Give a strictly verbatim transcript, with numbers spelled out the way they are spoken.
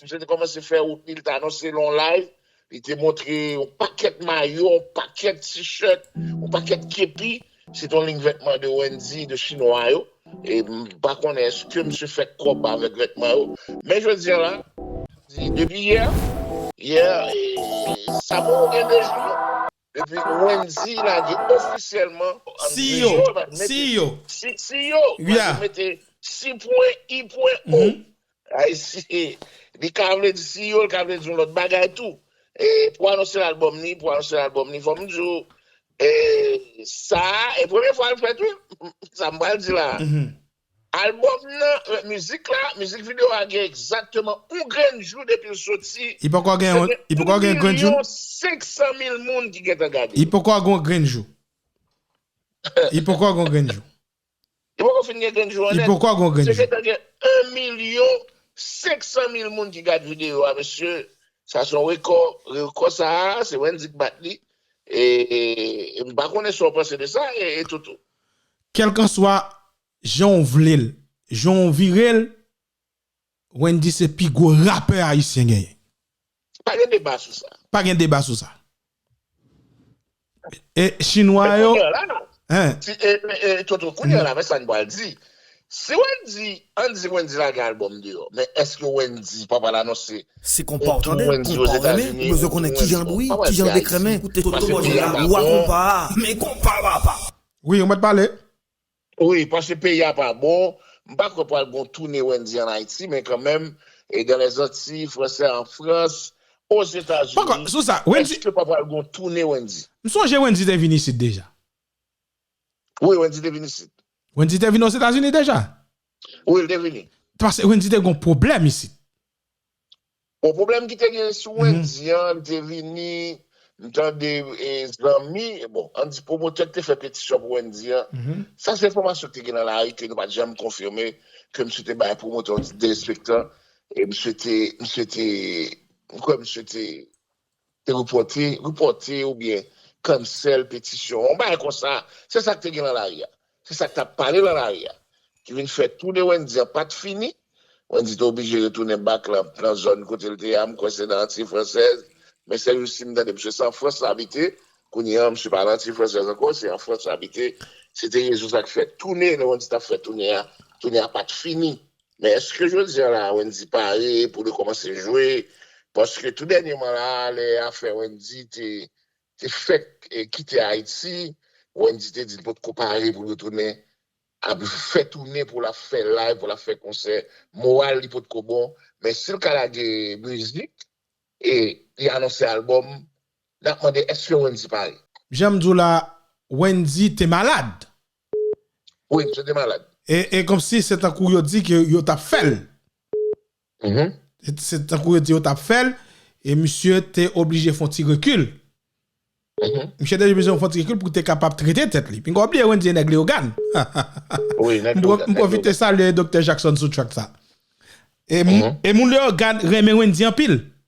misye te kòmanse fè wout li, li te anonse l on live, li te montre yon pakèt mayo, yon pakèt t-shirt, yon pakèt kepi. Se te yon liy vètman de Wendyy, de Chinwa yo. E m pa konnen èske misye fè kòb avèk vètman yo. Men jodi a la, di, depi yè, yè, e, sa poko gen de jou, depi Wendyy lage ofisyèlman, an di, C E O, yo, pa mete C E O. Si, C E O, pa Yeah. mete si pwen I pwen O. Mhm. Ay, si, li ka vle di C E O, li ka vle di yon lòt bagay tou. E pou anonse albòm li, pou anonse albòm li, fò m di w, e, sa, e premye fwa l fèt, wi. Sa m pral di la. Mhm. Albòm nan, e, mizik la, mizik videyo a gen egzakteman yon grenn jou depi l soti. Li poko gen, li poko gen grenn jou? Yon milyon senk san mil moun ki gentan gade. Li poko gen grenn jou. Li poko gen grenn jou. Li poko fin gen grenn jou Li annèt. poko gen grenn Se jou. gentan gen yon milyon senk san mil moun ki gade videyo a, mesye. Sa se yon rekò. Rekò sa a, se Wendyy ki bat li. E, e, e m pa konnen sa w panse de sa, e, e Toto. Kèlkanswa jan w vle l, jan w vire l, Wendyy se pi gwo rapè ayisyen genyen. Pa gen deba sou sa. Pa gen deba sou sa. E Chinwa yo, Kounye a la, hein? Si, e, e, e, Toto, kounye a la, men sa n pral di. Si Wendyy, ann di Wendyy lage albòm deyò, men èske Wendyy pa pral anonse Se konpa w tande, Wendyy konpa w renmen, Ozetazini, ou bezwen konnen kijan l bouyi, kijan l dekrenmen. Koute Toto Bòjè la, wa konpa a, men konpa papa. Wi, ou mèt pale. Wi, paske peyi a pa bon. M pa kwè pral gon toune Wendyy an Ayiti, men kanmenm, e dans les Antilles, Fransè an Frans, Ozetazini, Poko, sou sa, Wendyy èske pa pral gon toune Wendyy? M sonje Wendyy te vin isit deja. Wi, Wendyy te vin isit. Wendyy te vin Ozetazini deja? Wi, l te vini. Paske Wendyy te gon pwoblèm isit. Bon, pwoblèm ki te gen sou Mhm. Wendyy an, li te vini, m tande, e, zanmi, bon, ann di pwomotè ki te fè petisyon pou Wendyy an. Mhm. Sa se enfòmasyon ki te gen nan lari ke nou pa t janm konfime, ke misye te bay pwomotè yon ti derespektan, e misye te, misye te, m kwè misye te, te repòte, repòte oubyen cancel petisyon, yon bagay konsa. Se sa ki te gen nan lari a. Se sa k t ap pale nan lari a. Ki vin fè toune Wendyy an pa t fini. Wendyy te oblije retounen back lan, nan zòn kote l te ye a, m kwè se nan Antilles Françaises. Men sèjousi m tande misye se an Frans l abite. Kounye a, misye pa nan Antilles Françaises ankò, se an Frans l abite. Se te rezon sa k fè toune, lè Wendyy t ap fè toune a, toune a pa t fini. Men èske jodi a la, Wendyy pare pou l kòmanse jwe? Paske tou dènyèman la, lè afè Wendyy te, te fèk, e, kite Ayiti, Wendyy te di l potko pare pou l retounen ap fè toune, pou l ap fè live, pou l ap fè konsè. Moral li potko bon, men si l ka lage mizik e li anonse albòm, n ap mande èske Wendyy pare. Jan m di w la, Wendyy te malad. Wi, misye te malad. E, e kòmsi se tankou yo di ke yo t ap fè l. Mhm. Se, se tankou yo di yo t ap fè l, e misye te oblije fè yon ti rekil. Mhm. Misye te oblije fè yon ti rekil pou te kapab trete tèt li. Pinga w bliye Wendyy e nèg Leyogàn. Wi, nèg M pwo-, Leyogàn, m nèg pwofite Leyogàn. salye Doktè Jackson sou track sa. E moun, Mhm. e moun Leyogàn renmen Wendyy anpil.